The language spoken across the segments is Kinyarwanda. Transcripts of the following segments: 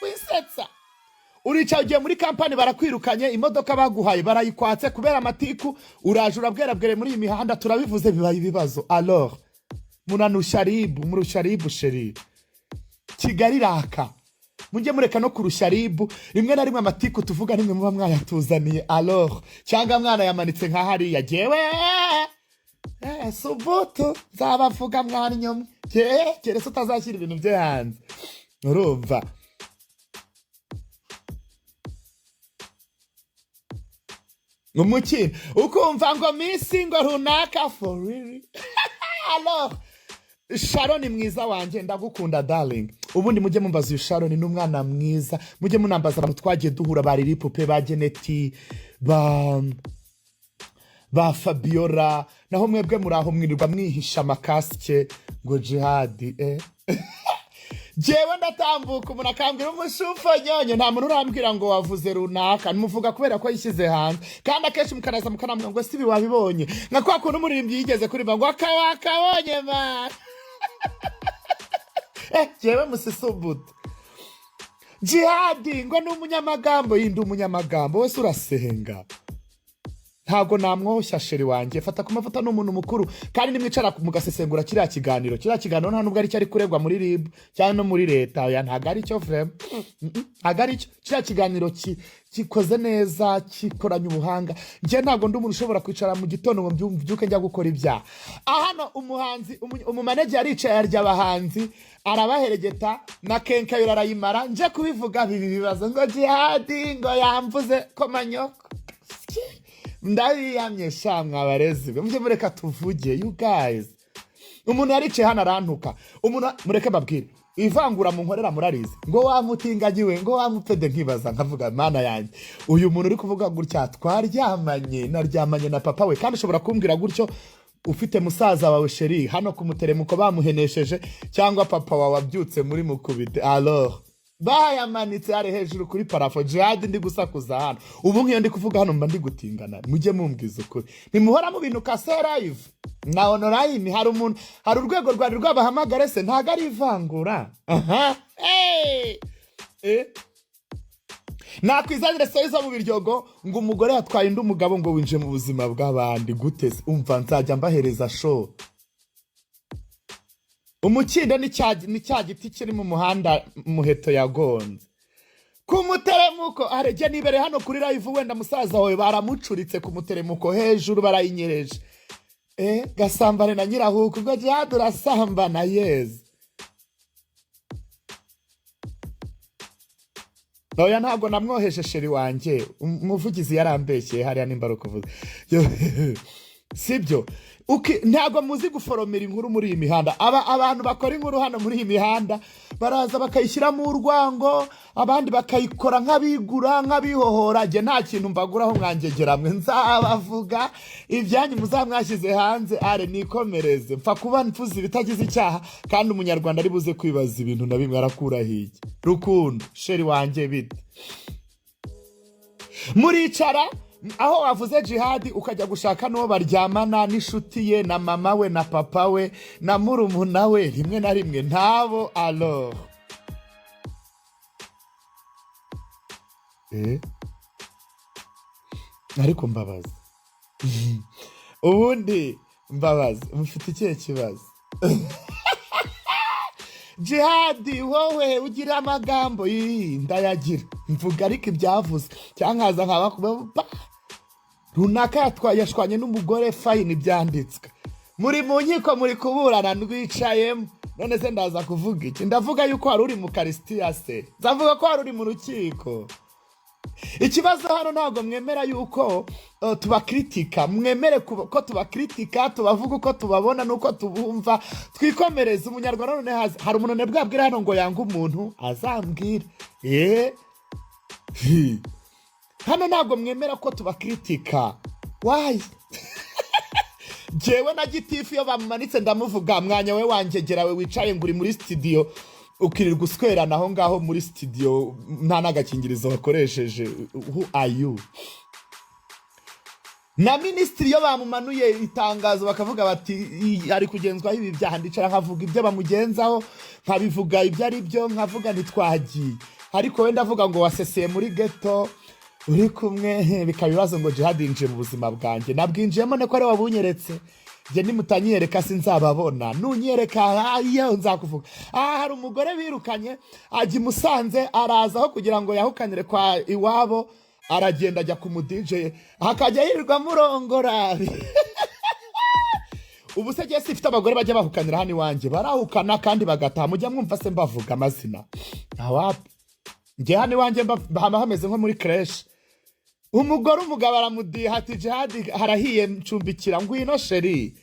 Wisetsa, uricaye, ugiye muri kampani barakwirukanye, imodoka baguhaye barayikwatse kubera amatiku, uraje urabwerabwere muri iyi mihanda, turabivuze bibaye ibibazo. Alors munanusha RIB, murusha RIB chérie. Kigali iraka, mujye mureka no kurusha RIB. Rimwe na rimwe amatiku tuvuga nimwe muba mwayatuzaniye, alors cyangwa mwanayamanitse nka hariya. Jyewe subutu nzabavuga mwanyumwe, keretse utazashyira ibintu bye hanze, urumva? Umukino ukumva ngo minsi ngo runaka, for real. Alors Sharon mwiza wanjye, ndagukunda darling. Ubundi mujye mumbaza uyu Sharon, ni umwana mwiza. Mujye munambaza abantu twagiye duhura, ba Lilipupe, ba Geneti, ba Fabiola. Naho mwebwe muri aho mwirirwa mwihisha amakasike ngo Jihadi. Jewe ndatambuka umuntu akambwira umushufo nyonyo, nta muntu urambwira ngo wavuze runaka. Muvuga kubera ko yishyize hanze, kandi akenshi mukanaza mukanambwira ngo sibi wabibonye, nka kwa kuntu umuririmbyi yigeze kuririmba ngo akawakabonye man. Jewe musisubuta Jihadi ngo ni umunyamagambo, yindi umunyamagambo wese urasenga. Ntabwo namwoshya chérie wanjye. Fata ku mavuta ni umuntu mukuru, kandi nimwicara mugasesengura kiriya kiganiro, kiriya kiganiro nta nubwo aricyo ari kuregwa muri RIB cyangwa no muri leta. Oya, ntabwo aricyo, vraiment ntabwo aricyo. Kiriya kiganiro gikoze neza, kikoranye ubuhanga. Njye ntabwo ndi umuntu ushobora kwicara mu gitondo ngo mbyuke njya gukora ibyaha. Hano umuhanzi umumanege yaricaye arya abahanzi, arabaheregeta na kenkayori arayimara. Nje kubivuga bibi bibazo ngo Jihadi ngo yamvuze ko manyoko. Ndabiyamye sha mwabarezi be, mujye mureka tuvuge, you guys. Umuntu yaricaye hano arantuka. Umuntu, mureke mbabwire, ivangura mu nkorera murarizi, ngo wamutinganyiwe, ngo wamupede. Nkibaza nkavuga: "Mana yanjye, uyu muntu uri kuvuga gutya twaryamanye, naryamanye na papa we?" Kandi ushobora kumbwira gutyo ufite musaza wawe chérie hano ku muteremuko bamuhenesheje, cyangwa papa wawe abyutse muri mukubite. Alors bayamanitse ari hejuru kuri plafond. Jihad, ndi gusakuza hano ubu, nk'iyo ndi kuvuga hano mba ndi gutingana. Mujye mumbwiza ukuri, ntimuhora mu bintu kase live na online. Hari umuntu, hari urwego rwari rwabahamagare se? Ntabwo ari ivangura? Aha, hey! Nakwizanire story zo mu Biryogo ngo umugore yatwaye undi umugabo, ngo winjiye mu buzima bw'abandi gute se? Umva, nzajya mbahereza show. Umukindo ni cya giti kiri mu muhanda Muheto yagonze ku muteremuko. Arejya nibere hano kuri live, wenda musaza wawe baramucuritse ku muteremuko hejuru, barayinyereje. Gasambane na nyirahuku, ubwo Jihad urasambana yezi. Oya, ntabwo namwoheje chérie wanjye. Umuvugizi yarambeshyeye hariya, nimba ari ukuvuga sibyo. Ntabwo muzi guforomera inkuru muri iyi mihanda. Aba abantu bakora inkuru hano muri iyi mihanda baraza bakayishyiramo urwango, abandi bakayikora nk'abigura, nk'abihohora. Njye nta kintu mbaguraho, mwangegera mwe. Nzabavuga ibyanyu muzamwashyize hanze. Are nikomereze, mpfa kuba mvuze ibitagize icyaha, kandi umunyarwanda ari buze kwibaza ibintu na bimwe arakuraho iki. Rukundo chérie wanjye, bite? Muricara aho wavuze Jihadi, ukajya gushaka n'uwo baryamana, n'inshuti ye, na mama we, na papa we, na murumuna we, rimwe na rimwe ntabo. Alors ariko mbabaza, ubundi mbabaza, mufite ikihe kibazo? Jihadi, wowe ugira amagambo. Ii, ndayagira, mvuga ariko ibyavuze, cyangwa nkaza nkaba runaka yatwaye, yashwanye n'umugore, fine, byanditswe, muri mu nkiko, muri kuburana, ndwicayemo. None se ndaza kuvuga iki? Ndavuga yuko wari uri mu karisitiya se? Nzavuga ko wari uri mu rukiko? Ikibazo hano, ntabwo mwemera yuko tubakritika. Mwemere ko tubakritika, tubavuga uko tubabona n'uko tubumva, twikomereze. Umunyarwanda none hari umuntu bwabwira hano ngo yange umuntu, azambwira. Hi. Hano ntabwo mwemera ko tubakritika, why? Jewe na gitifu iyo bamumanitse ndamuvuga. Mwanya we wangegera we wicaye ngo uri muri studio, ukirirwa uswerana aho ngaho muri studio, nta n'agakingirizo wakoresheje, who are you? Na minisitiri iyo bamumanuye itangazo bakavuga bati "ari kugenzwaho ibi byaha", ndicara nkavuga ibyo bamugenzaho, nkabivuga ibyo ari byo, nkavuga ntitwagiye. Ariko wenda avuga ngo waseseye muri ghetto uri kumwe, bikaba ibibazo ngo Jihad yinjiye mu buzima bwanjye. Nabwinjiyemo niko ari wabunyeretse. Njye nimutanyereka sinzababona, nunyereka ayo nzakuvuga. Aha hari umugore birukanye ajya i Musanze, araza aho kugira ngo yahukanire kwa iwabo, aragenda ajya ku mu DJ, hakajya yirirwa amurongora. Ubu se jye sifite abagore bajya bahukanira hano iwanjye? Barahukana kandi bagataha. Mujya mwumva se mbavuga amazina? Ntawapi. Njye hano iwanjye haba hameze nko muri crèche. Umugore, umugabo aramudiha ati: "Jihadi, harahiye, ncumbikira." "Ngwino chérie,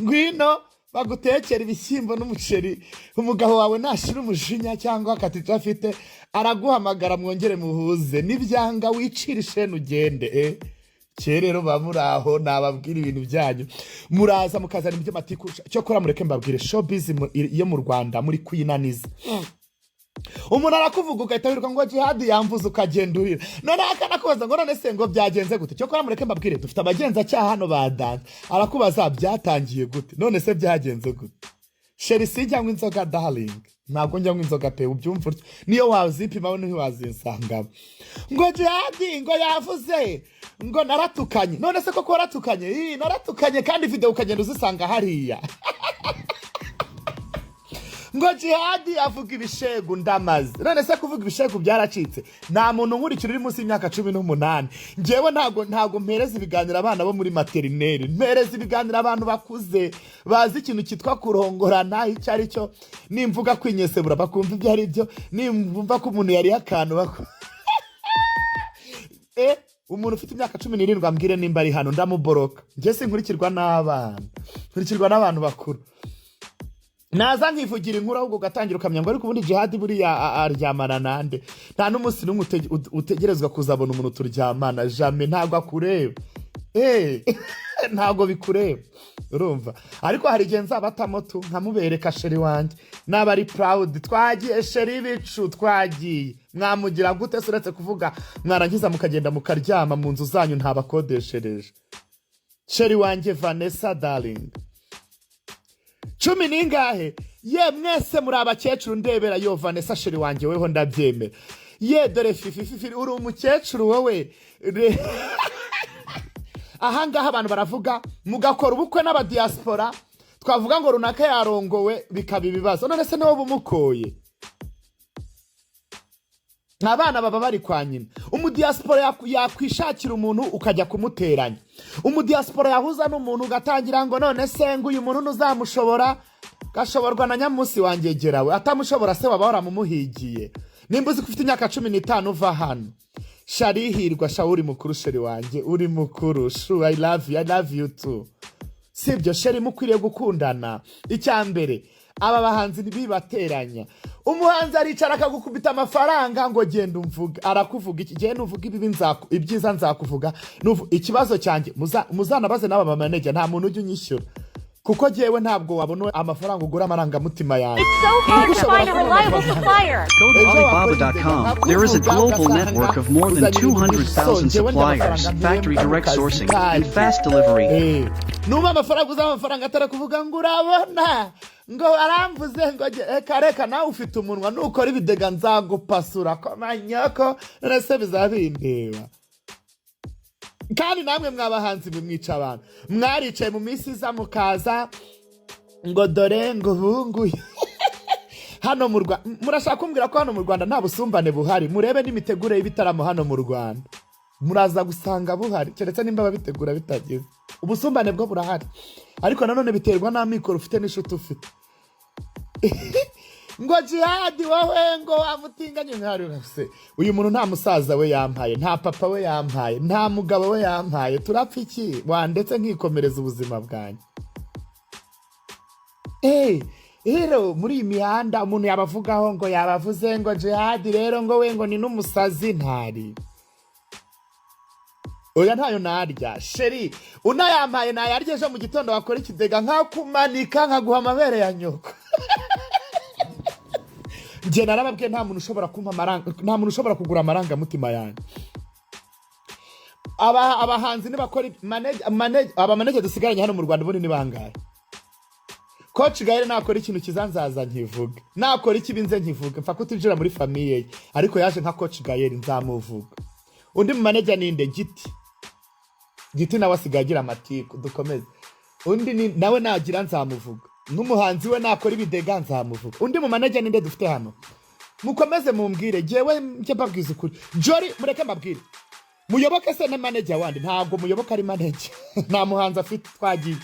ngwino bagutekera ibishyimbo n'umuceri." Umugabo wawe nashira umujinya cyangwa akata icyo afite, araguhamagara mwongere muhuze. Nibyanga wicire isheni ugende. Kera rero ba muri aho nababwira ibintu byanyu, muraza mukazana iby'amatiku. Cyokora mureke mbabwire, showbiz yo mu Rwanda muri kuyinaniza. Umuntu arakuvuga ugahita wiruka ngo Jihadi yamvuze, ukagenda urira. Noneho akanakubaza ngo: "None se ngo byagenze gute?" Cyokora mureke mbabwire, dufite abagenzacyaha hano ba danse. Arakubaza: "Byatangiye gute? None se byagenze gute?" Chérie, sinjya nywa inzoga, darling, ntabwo njya nywa inzoga pe. Ubyumva utyo, niyo wazipima ntiwazinsangamo. Ngo Jihadi ngo yavuze ngo naratukanye. None se koko waratukanye? Ii, naratukanye, kandi video ukagenda uzisanga hariya. Ngo Jihadi avuga ibishegu, ndamaze. None se kuvuga ibishegu byaracitse? Nta muntu nkurikira uri munsi y'imyaka 18. Ngewe ntabwo mpereza ibiganiro abana bo muri maternelle, mpereza ibiganiro abantu bakuze bazi ikintu cyitwa kurongorana icyo ari cyo. Nimvuga kwinyesebura bakumva ibyo ari byo, nimvumva ko umuntu yariye akantu umuntu ufite imyaka 17 ambwire nimba ari hano, ndamuboroka. Njye sinkurikirwa n'abana, nkurikirwa n'abantu bakuru. Naza nkivugira inkuru, ahubwo ugatangira ukamenya ngo: "Ariko ubundi Jihadi buriya aryamana nande?" Nta n'umunsi n'umwe utegerezwa kuzabona umuntu turyamana, jamais. Ntabwo akureba, ntabwo bikureba, urumva? Ariko hari igihe nzabatamo tu nkamubereka chéri wanjye, naba ari proud. Twagiye chéri, ibicu twagiye. Mwamugira gute se uretse kuvuga, mwarangiza mukagenda mukaryama mu nzu zanyu ntabakodeshereje? Chéri wanjye Vanessa, darling, cumi n'ingahe ye? Mwese muri abakecuru ndebera yo. Vanessa chéri wanjye, weho ndabyemera ye. Dore Fifi, Fifi uri umukecuru wowe. Ahangaha abantu baravuga mugakora ubukwe n'abadiaspora, twavuga ngo runaka yarongowe bikaba ibibazo. None se niwo bumukoye? Abana baba bari kwa nyina. Umudiaspora yakwishakira umuntu ukajya kumuteranya. Umudiaspora yahuza n'umuntu ugatangira ngo: "None se ngo uyu muntu ntuzamushobora?" Gashoborwa na nyamunsi wangegerawe. Atamushobora se waba waramumuhigiye? Nimba uzi ko ufite imyaka 15, uva hano. Sharihirwa sha, uri mukuru chéri wanjye, uri mukuru shu. I love you, I love you too. Sibyo chéri? Mukwiriye gukundana. Icya mbere, aba bahanzi ntibibateranya. Umuhanzi aricara akagukubita amafaranga ngo: "Genda umvuga." Arakuvuga iki? "Genda uvuga ibibi, ibyiza nzakuvuga." Ikibazo cyanjye, muzanabaze n'aba bamanager, nta muntu ujya unyishyura, kuko jyewe ntabwo wabona amafaranga ugura amarangamutima yanjye. It's so hard to find a reliable supplier. Go to Alibaba.com. There is a global network of more than 200,000 suppliers, factory direct sourcing, and fast delivery. Nuba amafaranga uzaba amafaranga atari kuvuga ngo urabona ngo aramvuze ngo reka reka. Nawe ufite umunwa, nukora ibidega nzagupasura komanyoko. None se bizaba bindeba? Kandi namwe mwabahanzi mwe mwica abantu, mwaricaye mu minsi iza mukaza ngo dore ngo ubunguye hano mu Rwanda. Murashaka kumbwira ko hano mu Rwanda nta busumbane buhari? Murebe n'imitegurire y'ibitaramo hano mu Rwanda, muraza gusanga buhari, keretse nimba ababitegura bitagize. Ubusumbane bwo burahari, ariko nanone biterwa n'amikoro ufite n'inshuti ufite. Ngo Jihadi wowe ngo wamutinganye ntari se? Uyu muntu nta musaza we yampaye, nta papa we yampaye, nta mugabo we yampaye, turapfa iki? Wandetse nkikomereza ubuzima bwanjye. Rero muri iyi mihanda umuntu yabavugaho ngo yabavuze ngo Jihadi rero ngo we ngo ni n'umusazi, ntari. Oya, ntayo narya chéri, unayampaye nayarya ejo mu gitondo wakora ikidega nkakumanika nkaguha amabere ya nyoko. Njye narababwiye, nta muntu ushobora kumpa amaranga, nta muntu ushobora kugura amarangamutima yanjye. Abahanzi nibakora aba manager dusigaranye hano mu Rwanda ubundi ni bangahe? Coach Gael nakora ikintu kiza nzaza nkivuga, nakora ikibi nze nkivuga. Mfa kutinjira muri famille ye, ariko yaje nka Coach Gael, nzamuvuga. Undi mu manager ninde? Giti. Giti nawe asigaye agira amatiku. Dukomeze. Undi ni nawe nagira nzamuvuga, n'umuhanzi we nakora ibidega nzamuvuga. Undi mu manager ninde dufite hano? Mukomeze mumbwire, jyewe njye mbabwiza ukuri. Jori, mureke mbabwire. Muyoboke se na manager wandi? Ntabwo Muyoboke ari manager, nta muhanzi afite. Twagiye.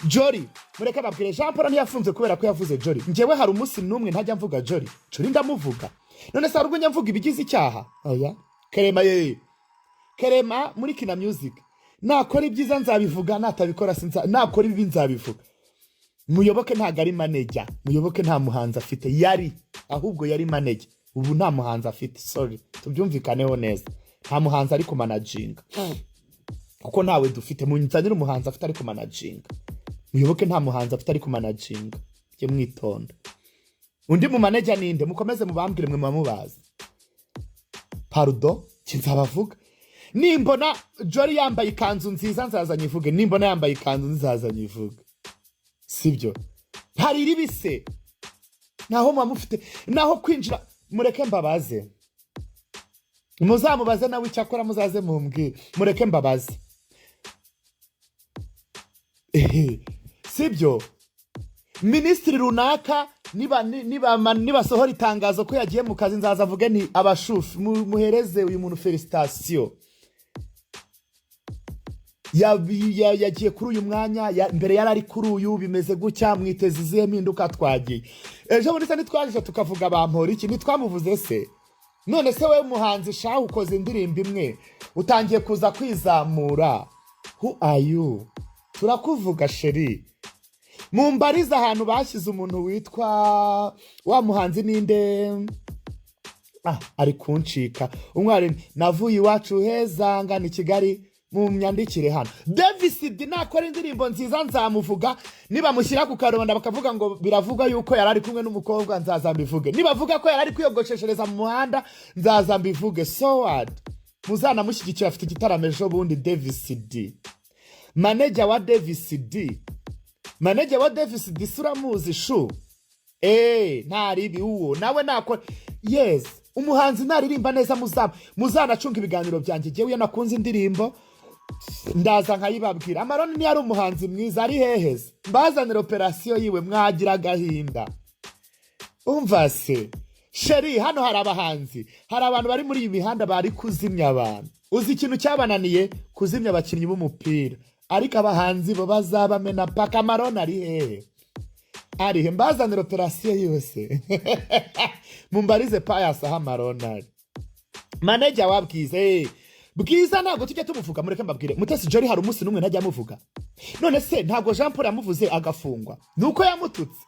Jori, mureke mbabwire, Jean Paul ntiyafunze kubera ko yavuze Jori. Njyewe hari umunsi n'umwe ntajya mvuga Jori. Jori ndamuvuga. None se hari ubwo njya mvuga ibigize icyaha? Oya. Kerema ye, Kerema muri Kina Music, nakora ibyiza nzabivuga, natabikora sinza, nakora ibibi nzabivuga. Muyoboke ntabwo ari manager. Muyoboke nta muhanzi afite. Yari, ahubwo yari manager, ubu nta muhanzi afite. Sorry, tubyumvikaneho neza, nta muhanzi ari kumanaginga kuko ntawe dufite. Munzanire umuhanzi afite ari kumanaginga. Muyoboke nta muhanzi afite ari kumanaginga, jye mwitonda. Undi mu manager ninde? Mukomeze mubambwire, mwe muba mubazi. Pardon, nzabavuga. Nimbona Jori yambaye ikanzu nziza nzaza nyivuge. Nimbona yambaye ikanzu nzaza nyivuge, sibyo? Hari iribise naho muba mufite naho kwinjira. Mureke mbabaze, muzamubaze nawe icyo akora, muzaze mumbwire. Mureke mbabaze. Ehe, sibyo? Minisitiri runaka nibasohora itangazo ko yagiye mu kazi, nzaza avuge nti: "Abashufi muhereze uyu muntu félicitations. Yagiye kuri uyu mwanya, mbere yari ari kuri uyu, bimeze gutya, mwiteze izihe mpinduka?" Twagiye. Ejo bundi se ntitwaje tukavuga Bampora iki? Ntitwamuvuze se? None se wowe muhanzi shahu, ukoze indirimbo imwe, utangiye kuza kwizamura, who are you? Turakuvuga, chéri. Mumbarize ahantu bashyize umuntu witwa wa muhanzi ninde? Ah, ari kuncika. Umwari navuye iwacu heza ngana i Kigali, mu myandikire hano. Davis D nakora indirimbo nziza nzamuvuga. Nibamushyira ku karubanda bakavuga ngo biravugwa yuko yari ari kumwe n'umukobwa, nzaza mbivuge. Nibavuga ko yari ari kwiyogosheshereza mu muhanda, nzaza mbivuge. So what? Muzanamushyigikira, afite igitaramo ejo bundi. Davis D, manager wa Davis D, manager wa Davis D, se uramuzi shu? Eee, ntaribi uwo nawe nakora. Yes, umuhanzi naririmba neza muzanacunga ibiganiro byanjye. Jyewe iyo nakunze indirimbo ndaza nkayibabwira. Amaroni niyo ari umuhanzi mwiza, ari heheze? Mbazanira operasiyo yiwe, mwagira agahinda. Umva se chéri, hano hari abahanzi, hari abantu bari muri iyi mihanda bari kuzimya abantu. Uzi ikintu cyabananiye? Kuzimya abakinnyi b'umupira, ariko abahanzi bo bazabamena paka. Amaroni ari hehe? Arihe? Mbazanira operasiyo yose. Mumbarize Payasi aho Amaroni ari, manager wa Bwiza. Bwiza ntabwo tujya tumuvuga. Mureke mbabwire, Mutesi Jolly hari umunsi n'umwe ntajya amuvuga. None se ntabwo Jean Paul yamuvuze agafungwa? Ni uko yamututse.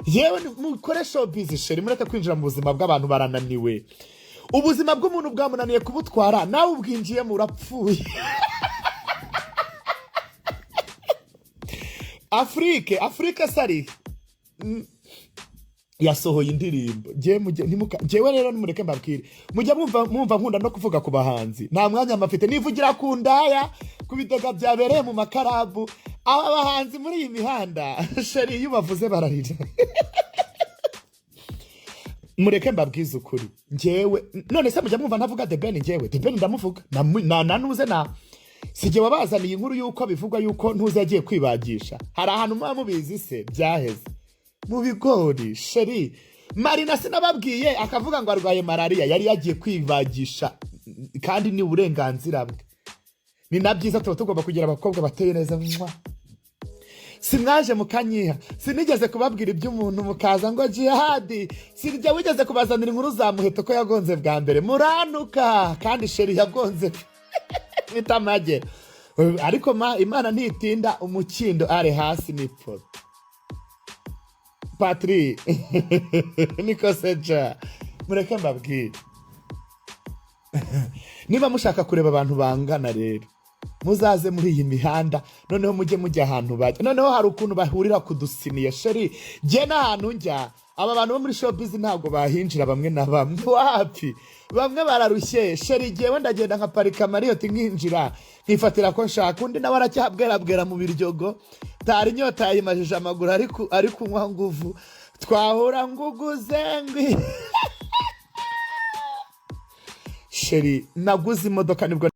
Yewe, mukore showbiz, chéri, mureke kwinjira mu buzima bw'abantu. Barananiwe. Ubuzima bw'umuntu bwamunaniye kubutwara, nawe ubwinjiyemo urapfuye. Afurike, Afurike sari yasohoye indirimbo. Njyewe rero nimureke mbabwire, mujya mwumva nkunda no kuvuga ku bahanzi, nta mwanya mafite. Nivugira ku ndaya, ku bidega byabereye mu makarabu. Aba bahanzi muri iyi mihanda, chéri, iyo bavuze bararira. Mureke mbabwize ukuri, njyewe none se mujya mwumva ntavuga The Ben? Njyewe The Ben ndamuvuga. Na nuze na sijye wabazaniye inkuru yuko bivugwa yuko ntuze yagiye kwibagisha. Hari ahantu muba mubizi se? Byaheze mu bigori, chéri. Marina sinababwiye akavuga ngo arwaye malariya? Yari yagiye kwibagisha, kandi ni uburenganzira bwe, ni na byiza. Tuba tugomba kugira abakobwa bateye neza. Mwa simwaje mukanyiha? Sinigeze kubabwira iby'umuntu mukaza ngo jihadi? Sinjya wigeze kubazanira inkuru za Muheto ko yagonze bwa mbere, muranuka? Kandi chéri yagonze mitamage, ariko Imana ntitinda, umukindo ari hasi n'ipoto. Patri niko seja. Mureke mbabwire, niba mushaka kureba abantu bangana rero, muzaze muri iyi mihanda. Noneho mujye mujya ahantu bajya. Noneho hari ukuntu bahurira ku dusiniye, chéri. Jye n'ahantu njya Aba bantu bo muri showbiz ntabwo bahinjira bamwe na bamwe. Wapi, bamwe bararushye. Chéri, jyewe ndagenda nkaparika Marriott, nkinjira, nkifatira ko nshaka. Undi nawe aracyabwerabwera mu biryogo, tari inyota yayimajije amaguru, ari kunywa nguvu twahura nguguze ngwi. Chéri, naguze imodoka nibwo.